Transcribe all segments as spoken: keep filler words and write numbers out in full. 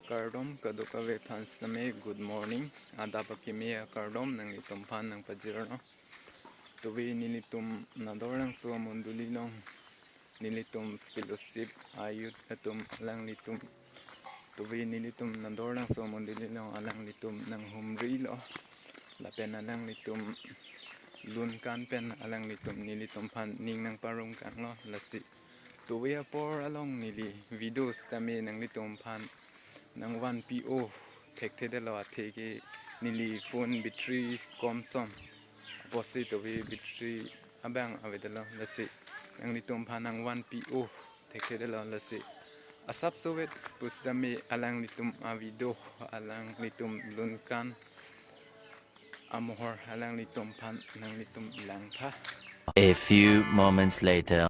Kardom kadokave aphan sitame, good morning. Adap akimi akardom nanglitum aphan nangpajirno. Tuve nelitum Nadorlangso amondoli along nelitum fellowship a-youth atum alanglitum, tuve nelitum Nadorlangso amondoli along alanglitum nanghumrilo. Lapen alanglitum lunkan pen alanglitum nelitum aphan ning nangparumkanlo. Lasi tuve apor along neli video sitame nanglitum aphan nangvanpi-o thekthedetlo, athe ke neli phone battery komsom apotsi tuve battery abang avedetlo. Lasi nanglitum aphan nangvanpi-o thekthedetlo. Lasi asapso vet pusitame alanglitum avideo, alanglitum lunkan amohor alanglitum aphan nanglitum langtha. A few moments later.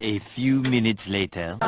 A few minutes later.